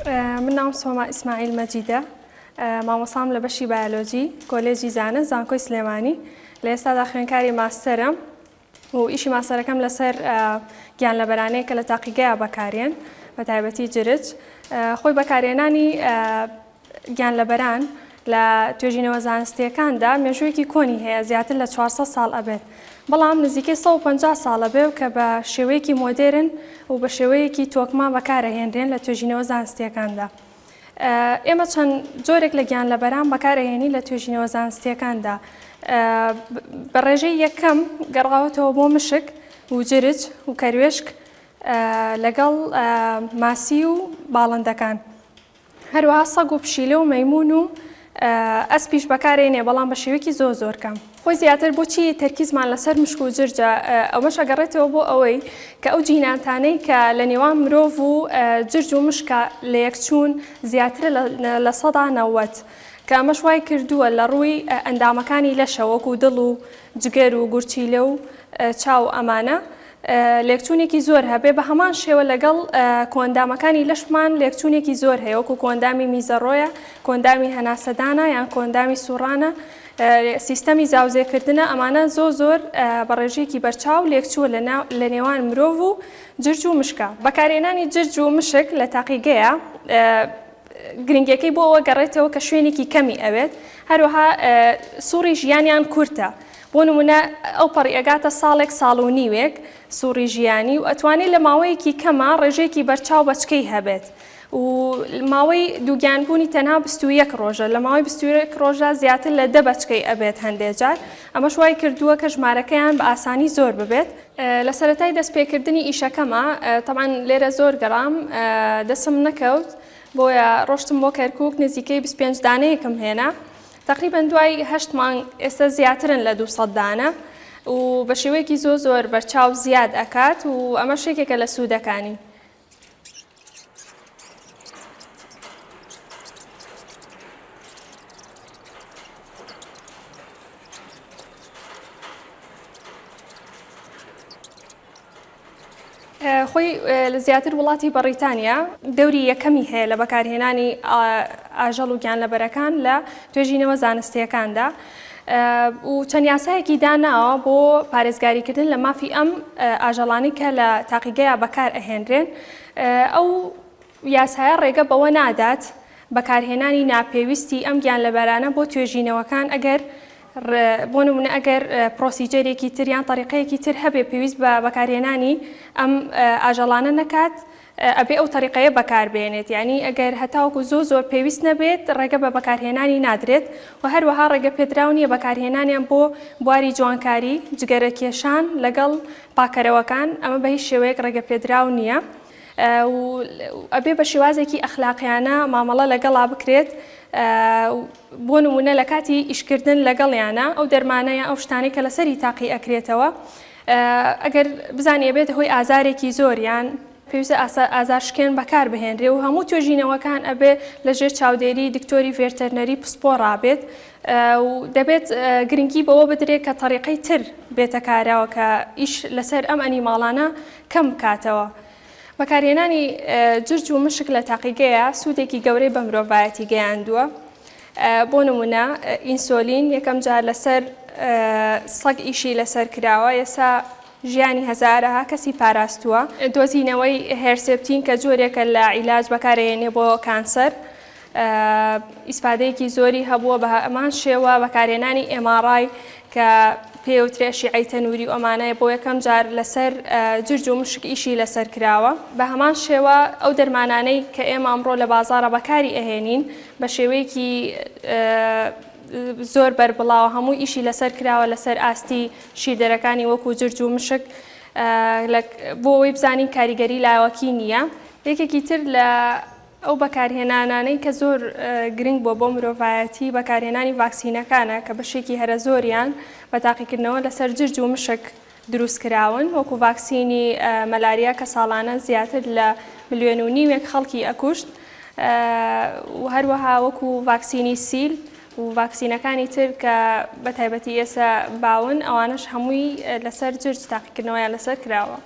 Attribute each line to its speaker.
Speaker 1: من ناوم سۆما ئیسماعیل مەجیدە، مامۆستام لە بەشی بایۆلۆجی کۆلێجی زانست زانکۆی سلێمانی، لە ئێستادا خوێندکاری ماستەرم و ئیشی ماستەرەکەم لەسەر گیانلەبەرانەیە کە لە تاقیگەیا بەکارێن بە تایبەتی جرج خۆی بەکارهێنانی گیانلەبەران لە توێژینەوە زانستییەکاندا مێژوویەکی کۆنی هەیە زیاتر لە 400 ساڵ ئەبێت بەڵام نزیکەی 150 ساڵە بێ کە بە شێوەیەکی مۆدێرن و بە شێوەیەکی تۆکمە بەکارەهێنرێن لە توێژینەوە زانستییەکاندا. ئێمە چەند جۆرێک لە گیانلەبەران بەکارئەهێنین لە توێژینەوە زانستییەکاندا. بە ڕێژەی یەکەم گەڕاوەتەوە بۆ مشک و جرج و کەروێشک لەگەڵ ماسی و باڵندەکان. هەروەها سەگ و پشیلە و مەیموون و ئەسپیش بەکارێنێ بەڵام بە شێوەیەکی زۆر زۆر کەم. خۆی زیاتر بۆچی تەرکیزمان لەسەر مشک و جرجە ئەوەش ئەگەڕێتەوە بۆ ئەوەی کە ئەو جیناتانەی کە لە نێوان مرۆڤ و جرج و مشکا لەیەکچوون زیاترە 90% کە ئەمەش وای کردووە لە ڕووی ئەندامەکانی لەشە وەکو دڵ و جگەر و گورچیلە و چاو ئەمانە لێکچوونێکی زۆر هەبێ، بە هەمان شێوە لەگەڵ کۆئەندامەکانی لەشمان لێکچوونێکی زۆر هەیە وەکو کۆئەندامی میزەڕۆیە، کۆئەندامی هەناسەدانە یان کۆئەندامی سوڕانە، سیستەمی زاوزێکردنە، ئەمانە زۆر زۆر بە ڕێژەیەکی بەرچاو لێکچووە لە نێوان مرۆڤ و جرج و مشکە. بەکارهێنانی جرج و مشک لە تاقیگەیە گرنگیەکەی بۆ ئەوە گەڕێتەوە کە شوێنێکی کەمی ئەوێت، هەروەها سوڕی ژیانیان کورتە، بۆ نمونە ئەو پەڕی ئەگاتە ساڵێک ساڵ و نیوێک سوڕی ژیانی و ئەتوانێت لە ماوەیەکی کەما ڕێژەیەکی بەرچاو بەچکەی هەبێت و ماوەی دووگیانبوونی تەنها 21 ڕۆژە لە ماوەی 21 ڕۆژە زیاتر لە دە بەچکەی ئەبێت هەندێک جار ئەمەش وای کردووە کە ژمارەکەیان بە ئاسانی زۆر ببێت. لە سەرەتای دەست پێکردنی ئیشەکەما تەبعەن لێرە زۆر گەڕام دەسم نەکەوت بۆیە ڕۆشتم بۆ کەرکوک نزیکەی 25 دانەیەکم هێنا تەقریبەن دوای هەشت مانگ ئێستا زیاترن لە 200 دانە و بە شێوەیەکی زۆر زۆر بەرچاو زیاد ئەکات و ئەمەش یەکێکە لە سوودەکانی. خۆی لە زیاتر وڵاتی بەڕیتانیا دەوری یەکەمی هەیە لە بەکارهێنانی ئاژەڵ و گیانلەبەرەکان لە توێژینەوە زانستیەکاندا و چەند یاسایەکی داناوە بۆ پارێزگاریکردن لە مافی ئەم ئاژەڵانی کە لە تاقیگەیە بەکار ئەهێنرێن ئەو یاسایە ڕێگە بەوە نادات بەکارهێنانی ناپێویستی ئەم گیانلەبەرانە بۆ توێژینەوەکان ئەگەر بۆ نمونە ئەگەر procedure ێکی تر یان تەریقەیەکی تر هەبێ پێویست بە بەکارهێنانی ئەم ئاژەڵانە نەکات ئەبێ ئەو تەریقەیە بەکاربێنێت یعنی ئەگەر هەتاوەکو زۆر زۆر پێویست نەبێت ڕێگە بە بەکارهێنانی نادرێت و هەروەها ڕێگە پێدراو نییە بەکارهێنانیان بۆ بواری جوانکاری جگەرە کێشان لەگەڵ پاکەرەوەکان ئەمە بە هیچ شێوەیەک ڕێگە پێدراو نییە. و ئەبێ بە شێوازێکی ئەخلاقیانە مامەڵە لەگەڵا بکرێت بۆ نمونە لە کاتی ئیشکردن لەگەڵیانە ئەو دەرمانە یان ئەو شتانەی کە لەسەری تاقی ئەکرێتەوە ئەگەر بزانی ئەبێتە هۆی ئازارێکی زۆر یان پێویستە ئازار شکێن بەکار بهێنرێ و هەموو توێژینەوەکان ئەبێ لەژێر چاودێری دکتۆری ڤێرتەرنەری پسپۆڕا بێت و دەبێت گرنگی بەوە بدرێت کە تەریقەی تر بێتە کارەوە کە ئیش لەسەر ئەم animal انە کەم بکاتەوە. بەکارهێنانی جرج و مشک لە تاقیگەیە سوودێکی گەورەی بە مرۆڤایەتی گەیاندووە. بۆ نمونە ئینسۆلین یەکەم جار لەسەر سەگ ئیشی لەسەر کراوە ئێستا ژیانی هەزارەها کەسی پاراستووە. دۆزینەوەی Herceptin کە جۆرێکە لە عیلاج بەکارئەهێنێ بۆ کانسەر ئیسفادەیەکی زۆری هەبووە بە هەمان شێوە بەکارهێنانی MRI کە پێوترێ ئەشیعەی تەنوری و ئەمانە بۆ یەکەم جار لەسەر جرج و مشک ئیشی لەسەر کراوە بە هەمان شێوە ئەو دەرمانانەی کە ئێمە ئەمڕۆ لە بازاڕە بەکاری ئەهێنین بە شێوەیەکی زۆر بەربڵاوە هەموو ئیشی لەسەر کراوە لەسەر ئاستی شیردەرەکانی وەکو جرج و مشک بۆ ئەوەی بزانین کاریگەری لاوەکی نییە یەکێکی تر لە ئەو بەکارهێنانانەی کە زۆر گرنگ بووە بۆ مرۆڤایەتی بەکارهێنانی ڤاکسینەکانە کە بەشێکی هەرە زۆریان بە تاقیکردنەوە لەسەر جرج و مشک دروست کراون وەکو ڤاکسینی مەلاریا کە ساڵانە زیاتر لە ملیۆن و نیوێک خەڵکی ئەکوشت و هەروەها وەکو ڤاکسینی سیل و ڤاکسینەکانی تر کە بە تایبەتی ئێستا باون ئەوانەش هەمووی لەسەر جرج تاقیکردنەوەیان لەسەر کراوە.